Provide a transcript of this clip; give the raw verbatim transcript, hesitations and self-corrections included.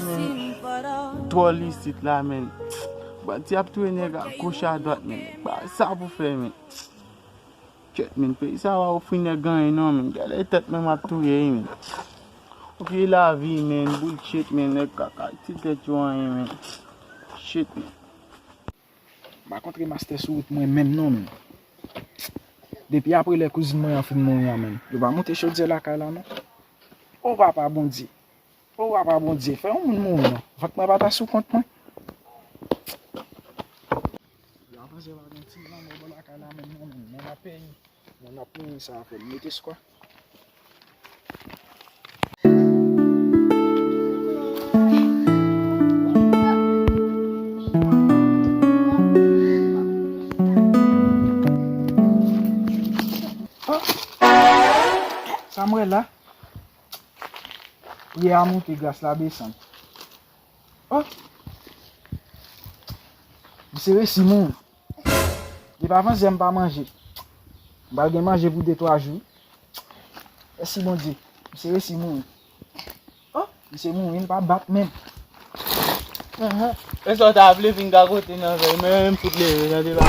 Men, twòl isit la, men. Bandi ap touye nèg a goch a dwat, men. Nèg pa sa pou fè, men. Kèt, men, peyi sa pa ofri nèg anyen non, men. Gade tèt mwen m ap touye, men. Oke lavi, men, bullshit, men, nèg kaka, ti tèt yo anyen, men. Shit, men. M pa kontre mastè sou wout mwen menm non, men. Depi apre lè kouzin mwen an fin mouri an, men. Yo pa moute chodyè lakay la, non. O papa Bondye. O papa Bondye, fè yon moun mouri non. Vant mwen pa ta sou kont mwen. Yo avanse pa gen ti lanmò bò lakay la menm non, men nan peyi. Moun ap mouri sa fè m met eskwa. Sa m wè la. Priyè a monte, gras la desann. Oh! Misye resi mouri. Depi avan yè m pa manje. M pral gen manje pou de twa jou. Mèsi Bondye. Misye resi mouri. Oh! Misye mouri, li pa bat menm. Ahan. E sa w ta vle vin gagote nan zòrèy mwen, menm fout leve, tande la.